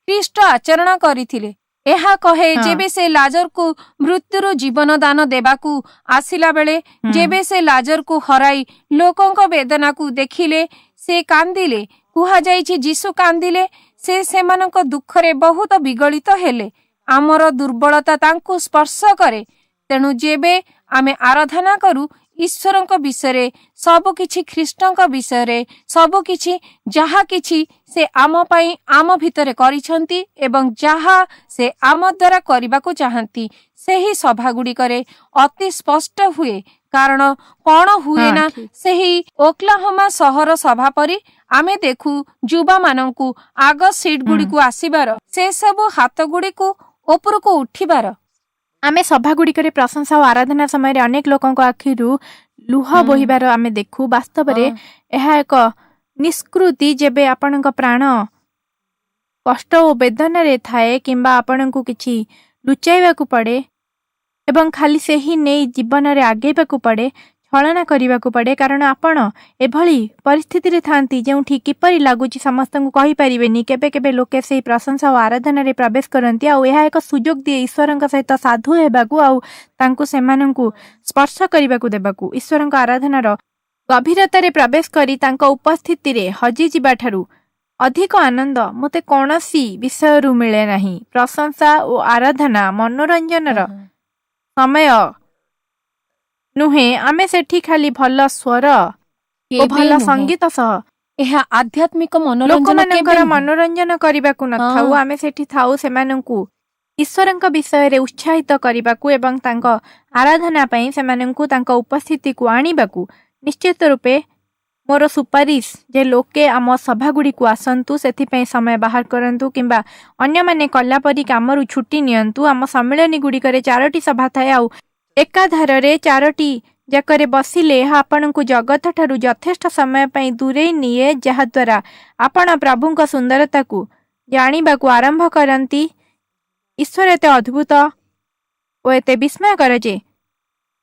ଖ୍ରୀଷ୍ଟ ଆଚରଣ କରିଥିଲେ। ଏହା କହେ, ଯେବେ ସେ ଲାଜରକୁ ମୃତ୍ୟୁରୁ ଜୀବନ ଦାନ ଦେବାକୁ ଆସିଲା ବେଳେ, ଯେବେ ସେ ଲାଜରକୁ ହରାଇ ଲୋକଙ୍କ ବେଦନାକୁ ଦେଖିଲେ, ସେ କାନ୍ଦିଲେ। କୁହାଯାଇଛି ଯୀଶୁ କାନ୍ଦିଲେ। ସେ ସେମାନଙ୍କ ଦୁଃଖରେ ବହୁତ ବିଗଳିତ ହେଲେ। ଆମର ଦୁର୍ବଳତା ତାଙ୍କୁ ସ୍ପର୍ଶ କରେ। ତେଣୁ ଯେବେ ଆମେ ଆରାଧନା କରୁ, ଈଶ୍ୱରଙ୍କ ବିଷୟରେ ସବୁକିଛି, ଖ୍ରୀଷ୍ଟଙ୍କ ବିଷୟରେ ସବୁକିଛି, ଯାହା କିଛି ସେ ଆମ ପାଇଁ ଆମ ଭିତରେ କରିଛନ୍ତି ଏବଂ ଯାହା ସେ ଆମ ଦ୍ୱାରା କରିବାକୁ ଚାହାନ୍ତି, ସେହି ସଭାଗୁଡ଼ିକରେ ଅତି ସ୍ପଷ୍ଟ ହୁଏ। କାରଣ କଣ ହୁଏ ନା, ସେହି ଓକ୍ଲାହୋମା ସହର ସଭା ପରି ଆମେ ଦେଖୁ ଯୁବାମାନଙ୍କୁ ଆଗ ସିଟ୍ ଗୁଡ଼ିକୁ ଆସିବାର, ସେସବୁ ହାତଗୁଡ଼ିକୁ ଉପରକୁ ଉଠିବାର। ଆମେ ସଭାଗୁଡ଼ିକରେ ପ୍ରଶଂସା ଓ ଆରାଧନା ସମୟରେ ଅନେକ ଲୋକଙ୍କ ଆଖିରୁ ଲୁହ ବୋହିବାର ଆମେ ଦେଖୁ। ବାସ୍ତବରେ ଏହା ଏକ ନିଷ୍କୃତି ଯେବେ ଆପଣଙ୍କ ପ୍ରାଣ କଷ୍ଟ ଓ ବେଦନାରେ ଥାଏ କିମ୍ବା ଆପଣଙ୍କୁ କିଛି ଲୁଚାଇବାକୁ ପଡ଼େ ଏବଂ ଖାଲି ସେହି ନେଇ ଜୀବନରେ ଆଗେଇବାକୁ ପଡ଼େ, ଛଳନା କରିବାକୁ ପଡ଼େ, କାରଣ ଆପଣ ଏଭଳି ପରିସ୍ଥିତିରେ ଥାନ୍ତି ଯେଉଁଠି କିପରି ଲାଗୁଛି ସମସ୍ତଙ୍କୁ କହିପାରିବେନି। କେବେ କେବେ ଲୋକେ ସେହି ପ୍ରଶଂସା ଓ ଆରାଧନାରେ ପ୍ରବେଶ କରନ୍ତି ଆଉ ଏହା ଏକ ସୁଯୋଗ ଦିଏ ଈଶ୍ୱରଙ୍କ ସହିତ ସାଧୁ ହେବାକୁ ଆଉ ତାଙ୍କୁ ସେମାନଙ୍କୁ ସ୍ପର୍ଶ କରିବାକୁ ଦେବାକୁ। ଈଶ୍ୱରଙ୍କ ଆରାଧନାର ଗଭୀରତାରେ ପ୍ରବେଶ କରି ତାଙ୍କ ଉପସ୍ଥିତିରେ ହଜିଯିବା ଠାରୁ ଅଧିକ ଆନନ୍ଦ ମୋତେ କୌଣସି ବିଷୟରୁ ମିଳେ ନାହିଁ। ପ୍ରଶଂସା ଓ ଆରାଧନା ମନୋରଞ୍ଜନର ସମୟ ନୁହେଁ। ଆମେ ସେଠି ଖାଲି ଭଲ ସ୍ୱର ଓ କେବେ ଭଲ ନୁହେଁ। ସଙ୍ଗୀତ ସହ ଏହା ଆଧ୍ୟାତ୍ମିକ ମନୋରଞ୍ଜନ କେବେ ଲୋକମାନଙ୍କର ନୁହେଁ। ମନୋରଞ୍ଜନ କରିବାକୁ ନଥାଉ। ଆମେ ସେଠି ଥାଉ ସେମାନଙ୍କୁ ଈଶ୍ୱରଙ୍କ ବିଷୟରେ ଉତ୍ସାହିତ କରିବାକୁ ଏବଂ ତାଙ୍କ ଆରାଧନା ପାଇଁ ସେମାନଙ୍କୁ ତାଙ୍କ ଉପସ୍ଥିତିକୁ ଆଣିବାକୁ। ନିଶ୍ଚିତ ରୂପେ ମୋର ସୁପାରିଶ ଯେ ଲୋକେ ଆମ ସଭାଗୁଡ଼ିକୁ ଆସନ୍ତୁ, ସେଥିପାଇଁ ସମୟ ବାହାର କରନ୍ତୁ କିମ୍ବା ଅନ୍ୟମାନେ କଲାପରି କାମରୁ ଛୁଟି ନିଅନ୍ତୁ। ଆମ ସମ୍ମିଳନୀ ଗୁଡ଼ିକରେ ଚାରୋଟି ସଭା ଥାଏ ଆଉ ଏକାଧାରରେ ଚାରୋଟି ଯାକରେ ବସିଲେ ଏହା ଆପଣଙ୍କୁ ଜଗତଠାରୁ ଯଥେଷ୍ଟ ସମୟ ପାଇଁ ଦୂରେଇ ନିଏ, ଯାହାଦ୍ୱାରା ଆପଣ ପ୍ରଭୁଙ୍କ ସୁନ୍ଦରତାକୁ ଜାଣିବାକୁ ଆରମ୍ଭ କରନ୍ତି। ଈଶ୍ୱର ଏତେ ଅଦ୍ଭୁତ ଓ ଏତେ ବିସ୍ମୟକର ଯେ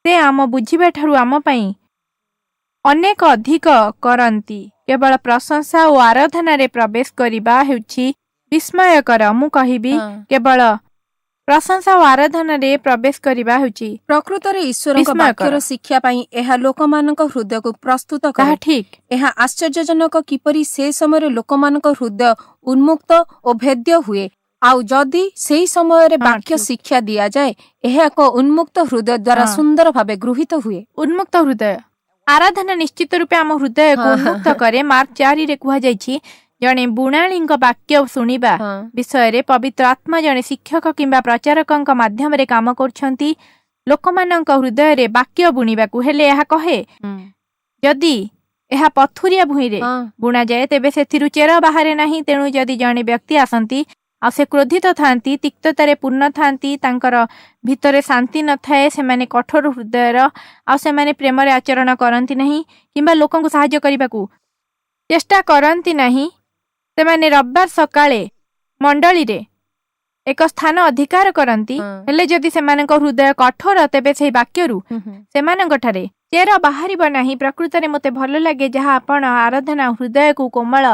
ସେ ଆମ ବୁଝିବା ଠାରୁ ଆମ ପାଇଁ ଅନେକ ଅଧିକ କରନ୍ତି। କେବଳ ପ୍ରଶଂସା ଓ ଆରାଧନାରେ ପ୍ରବେଶ କରିବା ହେଉଛି ବିସ୍ମୟକର। ମୁଁ କହିବି, କେବଳ ପ୍ରଶଂସା ଓ ଆରାଧନାରେ ପ୍ରବେଶ କରିବା ହେଉଛି ପ୍ରକୃତରେ ଈଶ୍ୱରଙ୍କ ବିସ୍ମୟକର। ବାକ୍ୟର ଶିକ୍ଷା ପାଇଁ ଏହା ଲୋକମାନଙ୍କ ହୃଦୟକୁ ପ୍ରସ୍ତୁତ ତାହା କରେ। ଠିକ୍। ଏହା ଆଶ୍ଚର୍ଯ୍ୟଜନକ କିପରି ସେ ସମୟରେ ଲୋକମାନଙ୍କ ହୃଦୟ ଉନ୍ମୁକ୍ତ ଓ ଭେଦ୍ୟ ହୁଏ। ଆଉ ଯଦି ସେହି ସମୟରେ ବାକ୍ୟ ଶିକ୍ଷା ଦିଆଯାଏ, ଏହା ଏକ ଉନ୍ମୁକ୍ତ ହୃଦୟ ଦ୍ୱାରା ସୁନ୍ଦର ଭାବେ ଗୃହୀତ ହୁଏ। ଉନ୍ମୁକ୍ତ ହୃଦୟ। ଆରାଧନା ନିଶ୍ଚିତ ରୂପେ ଆମ ହୃଦୟକୁ ଉନ୍ମୁକ୍ତ କରେ। ମାର୍କ 4ରେ କୁହାଯାଇଛି ଜଣେ ବୁଣାଳୀଙ୍କ ବାକ୍ୟ ଶୁଣିବା ବିଷୟରେ ପବିତ୍ର ଆତ୍ମା ଜଣେ ଶିକ୍ଷକ କିମ୍ବା ପ୍ରଚାରକଙ୍କ ମାଧ୍ୟମରେ କାମ କରୁଛନ୍ତି ଲୋକମାନଙ୍କ ହୃଦୟରେ ବାକ୍ୟ ବୁଣିବାକୁ। ହେଲେ ଏହା କହେ, ଯଦି ଏହା ପଥୁରିଆ ଭୂଇଁରେ ବୁଣାଯାଏ ତେବେ ସେଥିରୁ ଚେର ବାହାରେ ନାହିଁ। ତେଣୁ ଯଦି ଜଣେ ବ୍ୟକ୍ତି ଆସନ୍ତି ଆଉ ସେ କ୍ରୋଧିତ ଥାନ୍ତି, ତିକ୍ତତାରେ ପୂର୍ଣ୍ଣ ଥାନ୍ତି, ତାଙ୍କର ଭିତରେ ଶାନ୍ତି ନଥାଏ, ସେମାନେ କଠୋର ହୃଦୟର ଆଉ ସେମାନେ ପ୍ରେମରେ ଆଚରଣ କରନ୍ତି ନାହିଁ କିମ୍ବା ଲୋକଙ୍କୁ ସାହାଯ୍ୟ କରିବାକୁ ଚେଷ୍ଟା କରନ୍ତି ନାହିଁ, ସେମାନେ ରବିବାର ସକାଳେ ମଣ୍ଡଳୀରେ ଏକ ସ୍ଥାନ ଅଧିକାର କରନ୍ତି, ହେଲେ ଯଦି ସେମାନଙ୍କ ହୃଦୟ କଠୋର ତେବେ ସେହି ବାକ୍ୟରୁ ସେମାନଙ୍କଠାରେ ଚେର ବାହାରିବ ନାହିଁ। ପ୍ରକୃତରେ ମୋତେ ଭଲ ଲାଗେ ଯାହା ଆପଣ ଆରାଧନା ହୃଦୟକୁ କୋମଳ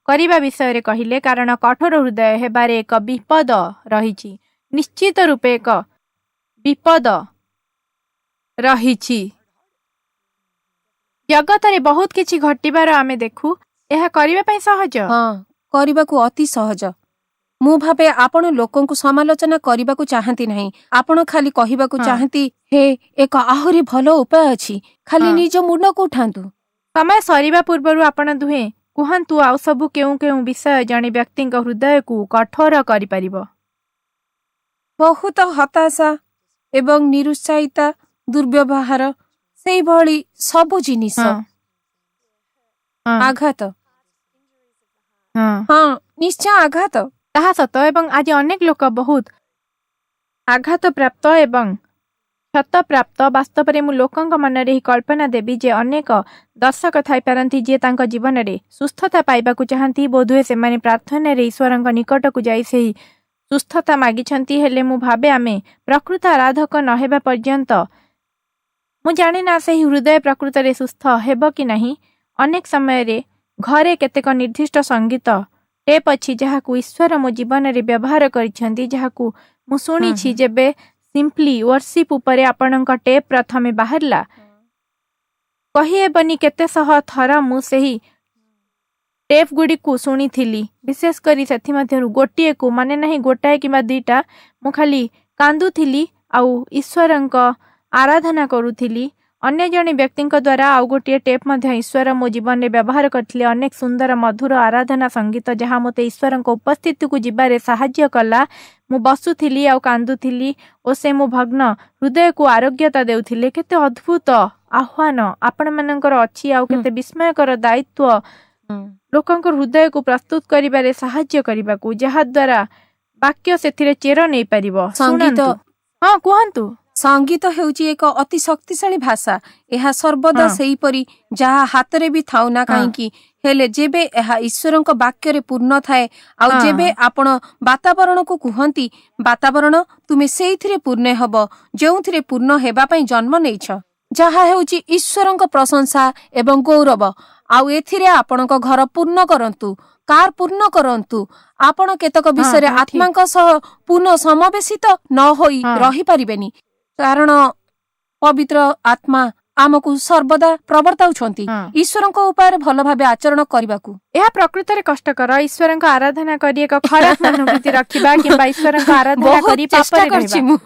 କରିବା ବିଷୟରେ କହିଲେ, କାରଣ କଠୋର ହୃଦୟ ହେବାରେ ଏକ ବିପଦ ରହିଛି। ନିଶ୍ଚିତ ରୂପେ ଏକ ବିପଦ ରହିଛି। ଜଗତରେ ବହୁତ କିଛି ଘଟିବାର ଆମେ ଦେଖୁ। ଏହା କରିବା ପାଇଁ ସହଜ। ହଁ, କରିବାକୁ ଅତି ସହଜ। ମୁଁ ଭାବେ ଆପଣ ଲୋକଙ୍କୁ ସମାଲୋଚନା କରିବାକୁ ଚାହାନ୍ତି ନାହିଁ। ଆପଣ ଖାଲି କହିବାକୁ ଚାହାନ୍ତି, ହେ, ଏକ ଆହୁରି ଭଲ ଉପାୟ ଅଛି, ଖାଲି ନିଜ ମୁଣ୍ଡକୁ ଉଠାନ୍ତୁ। ସମୟ ସରିବା ପୂର୍ବରୁ ଆପଣ ଦୁହେଁ କୁହନ୍ତୁ, ଆଉ ସବୁ କେଉଁ କେଉଁ ବିଷୟ ଜଣେ ବ୍ୟକ୍ତିଙ୍କ ହୃଦୟକୁ କଠୋର କରିପାରିବ? ବହୁତ ହତାଶା ଏବଂ ନିରୁତ୍ସାହିତା, ଦୁର୍ବ୍ୟବହାର, ସେଇଭଳି ସବୁ ଜିନିଷ, ଆଘାତ। ହଁ, ନିଶ୍ଚୟ ଆଘାତ। ତାହା ସତ। ଏବଂ ଆଜି ଅନେକ ଲୋକ ବହୁତ ଆଘାତପ୍ରାପ୍ତ ଏବଂ କ୍ଷତପ୍ରାପ୍ତ। ବାସ୍ତବରେ ମୁଁ ଲୋକଙ୍କ ମନରେ ଏହି କଳ୍ପନା ଦେବି ଯେ ଅନେକ ଦର୍ଶକ ଥାଇପାରନ୍ତି ଯିଏ ତାଙ୍କ ଜୀବନରେ ସୁସ୍ଥତା ପାଇବାକୁ ଚାହାନ୍ତି। ବୋଧହୁଏ ସେମାନେ ପ୍ରାର୍ଥନାରେ ଈଶ୍ୱରଙ୍କ ନିକଟକୁ ଯାଇ ସେହି ସୁସ୍ଥତା ମାଗିଛନ୍ତି। ହେଲେ ମୁଁ ଭାବେ ଆମେ ପ୍ରକୃତ ଆରାଧକ ନ ହେବା ପର୍ଯ୍ୟନ୍ତ ମୁଁ ଜାଣେ ନା ସେହି ହୃଦୟ ପ୍ରକୃତରେ ସୁସ୍ଥ ହେବ କି ନାହିଁ। ଅନେକ ସମୟରେ ଘରେ କେତେକ ନିର୍ଦ୍ଦିଷ୍ଟ ସଙ୍ଗୀତ ଟେପ୍ ଅଛି ଯାହାକୁ ଈଶ୍ୱର ମୋ ଜୀବନରେ ବ୍ୟବହାର କରିଛନ୍ତି, ଯାହାକୁ ମୁଁ ଶୁଣିଛି। ଯେବେ ସିମ୍ପଲି ୱର୍ସିପ୍ ଉପରେ ଆପଣଙ୍କ ଟେପ୍ ପ୍ରଥମେ ବାହାରିଲା, କହିହେବନି କେତେ ଶହ ଥର ମୁଁ ସେହି ଟେପ୍ ଗୁଡ଼ିକୁ ଶୁଣିଥିଲି। ବିଶେଷ କରି ସେଥିମଧ୍ୟରୁ ଗୋଟିଏକୁ, ମନେ ନାହିଁ, ଗୋଟାଏ କିମ୍ବା ଦୁଇଟା, ମୁଁ ଖାଲି କାନ୍ଦୁଥିଲି ଆଉ ଈଶ୍ୱରଙ୍କ ଆରାଧନା କରୁଥିଲି। ଅନ୍ୟ ଜଣେ ବ୍ୟକ୍ତିଙ୍କ ଦ୍ୱାରା ଆଉ ଗୋଟିଏ ଟେପ୍ ମଧ୍ୟ ଈଶ୍ୱର ମୋ ଜୀବନରେ ବ୍ୟବହାର କରିଥିଲେ। ଅନେକ ସୁନ୍ଦର ମଧୁର ଆରାଧନା ସଙ୍ଗୀତ ଯାହା ମୋତେ ଈଶ୍ୱରଙ୍କ ଉପସ୍ଥିତିକୁ ଯିବାରେ ସାହାଯ୍ୟ କଲା। ମୁଁ ବସୁଥିଲି ଆଉ କାନ୍ଦୁଥିଲି ଓ ସେ ମୋ ଭଗ୍ନ ହୃଦୟକୁ ଆରୋଗ୍ୟତା ଦେଉଥିଲେ। କେତେ ଅଦ୍ଭୁତ ଆହ୍ୱାନ ଆପଣମାନଙ୍କର ଅଛି ଆଉ କେତେ ବିସ୍ମୟକର ଦାୟିତ୍ୱ ଲୋକଙ୍କ ହୃଦୟକୁ ପ୍ରସ୍ତୁତ କରିବାରେ ସାହାଯ୍ୟ କରିବାକୁ, ଯାହାଦ୍ୱାରା ବାକ୍ୟ ସେଥିରେ ଚେର ନେଇପାରିବ। ସଙ୍ଗୀତ ଶୁଣନ୍ତୁ। ହଁ, କୁହନ୍ତୁ। ସଙ୍ଗୀତ ହେଉଛି ଏକ ଅତି ଶକ୍ତିଶାଳୀ ଭାଷା। ଏହା ସର୍ବଦା ସେହିପରି, ଯାହା ହାତରେ ବି ଥାଉ ନା କାହିଁକି। ହେଲେ ଯେବେ ଏହା ଈଶ୍ୱରଙ୍କ ବାକ୍ୟରେ ପୂର୍ଣ୍ଣ ଥାଏ ଆଉ ଯେବେ ଆପଣ ବାତାବରଣକୁ କୁହନ୍ତି, ବାତାବରଣ, ତୁମେ ସେଇଥିରେ ପୂର୍ଣ୍ଣ ହେବ ଯେଉଁଥିରେ ପୂର୍ଣ୍ଣ ହେବା ପାଇଁ ଜନ୍ମ ନେଇଛ, ଯାହା ହେଉଛି ଈଶ୍ୱରଙ୍କ ପ୍ରଶଂସା ଏବଂ ଗୌରବ। ଆଉ ଏଥିରେ ଆପଣଙ୍କ ଘର ପୂର୍ଣ୍ଣ କରନ୍ତୁ, କାର ପୂର୍ଣ୍ଣ କରନ୍ତୁ। ଆପଣ କେତେକ ବିଷୟରେ ତାହା ଠିକ। ଆତ୍ମାଙ୍କ ସହ ପୁନଃ ସମାବେଶିତ ନ ହୋଇ ରହିପାରିବେନି, କାରଣ ପବିତ୍ର ଆତ୍ମା ଆମକୁ ସର୍ବଦା ପ୍ରବର୍ତ୍ତାଉଛନ୍ତି ଈଶ୍ୱରଙ୍କ ଉପାୟରେ ଭଲ ଭାବେ ଆଚରଣ କରିବାକୁ। ଏହା ପ୍ରକୃତରେ କଷ୍ଟକର, ଈଶ୍ୱରଙ୍କ ଆରାଧନା କରି ଏକ ଖରାପ ମନୋବୃତ୍ତି ରଖିବା କିମ୍ବା ଈଶ୍ୱରଙ୍କ ଆରାଧନା ବହୁତ କରି ଚେଷ୍ଟା ପାପରେ କରିଛି ରହିବା। ମୁଁ।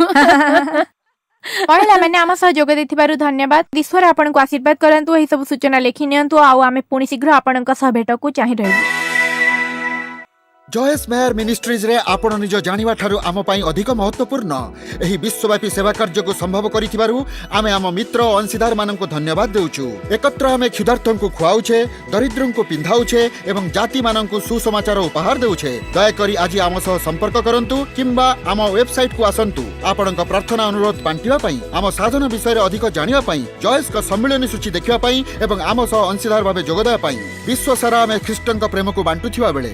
ମହିଳାମାନେ, ଆମ ସହ ଯୋଗ ଦେଇଥିବାରୁ ଧନ୍ୟବାଦ। ଈଶ୍ୱର ଆପଣଙ୍କୁ ଆଶୀର୍ବାଦ କରନ୍ତୁ। ଏହି ସବୁ ସୂଚନା ଲେଖି ନିଅନ୍ତୁ ଆଉ ଆମେ ପୁଣି ଶୀଘ୍ର ଆପଣଙ୍କ ସହ ଭେଟକୁ ଚାହିଁ ରହିବୁ। ଜଏସ୍ ମେୟର ମିନିଷ୍ଟ୍ରିଜରେ ଆପଣ ନିଜ ଜାଣିବା ଠାରୁ ଆମ ପାଇଁ ଅଧିକ ମହତ୍ୱପୂର୍ଣ୍ଣ। ଏହି ବିଶ୍ୱବ୍ୟାପୀ ସେବା କାର୍ଯ୍ୟକୁ ସମ୍ଭବ କରିଥିବାରୁ ଆମେ ଆମ ମିତ୍ର ଓ ଅଂଶୀଦାରମାନଙ୍କୁ ଧନ୍ୟବାଦ ଦେଉଛୁ। ଏକତ୍ର ଆମେ କ୍ଷୁଧାର୍ତ୍ତଙ୍କୁ ଖୁଆଉଛେ, ଦରିଦ୍ରଙ୍କୁ ପିନ୍ଧାଉଛେ ଏବଂ ଜାତିମାନଙ୍କୁ ସୁସମାଚାର ଉପହାର ଦେଉଛେ। ଦୟାକରି ଆଜି ଆମ ସହ ସମ୍ପର୍କ କରନ୍ତୁ କିମ୍ବା ଆମ ୱେବସାଇଟକୁ ଆସନ୍ତୁ ଆପଣଙ୍କ ପ୍ରାର୍ଥନା ଅନୁରୋଧ ବାଣ୍ଟିବା ପାଇଁ, ଆମ ସାଧନ ବିଷୟରେ ଅଧିକ ଜାଣିବା ପାଇଁ, ଜଏସ୍ଙ୍କ ସମ୍ମିଳନୀ ସୂଚୀ ଦେଖିବା ପାଇଁ ଏବଂ ଆମ ସହ ଅଂଶୀଦାର ଭାବେ ଯୋଗ ଦେବା ପାଇଁ। ବିଶ୍ୱ ସାରା ଆମେ ଖ୍ରୀଷ୍ଟଙ୍କ ପ୍ରେମକୁ ବାଣ୍ଟୁଥିବା ବେଳେ